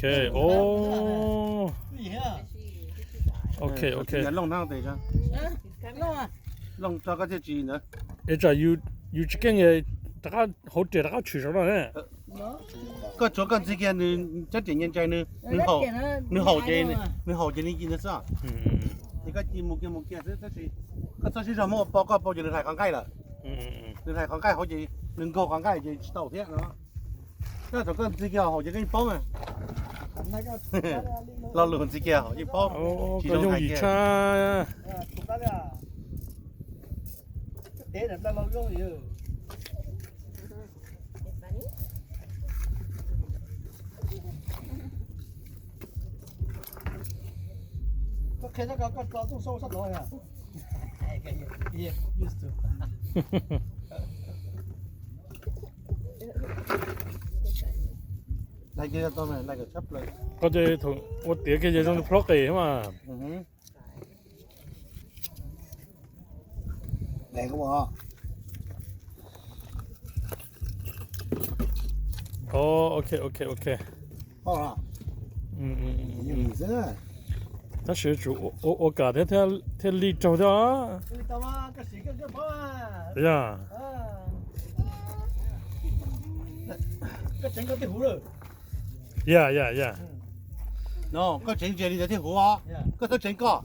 Ok, o. Ok, ok. Looj hnab tes, looj tso koj thiaj tsis ntawd. Es tsam yus tsis keej rov qab hauv riam rov qab tshwm saum no ne. Koj tsuav koj ntxiv kiag nws, tsab riam nce ntsa nws, nws haum ces, nws haum ces nws ci ntawd xwb. Ces koj ci mus kiag mus kiag xwb tab sis koj txhob sib zog muab ua pov koj pov ces nws hlais qhov nqaij lawm. Nws hlais qhov nqaij hauv ces nws nkaug qhov nqaij ces tsis tau thiab no. Koj tsuav koj ntxiv kiag haum ces koj yeej paub mas. Lo lus ntxiv kiag haum yeej paub. Koj yooj yim tshaj. Koj ces thaum ua tiav kiag ces zoo li plob qis mas. Ok, ok, ok. Tab sis tsum ua kam thiab, thiaj li raug thiab. Ya, ya, ya. Koj tseev ntsia li ntawd thiaj huv os. Koj txhob tseev koj.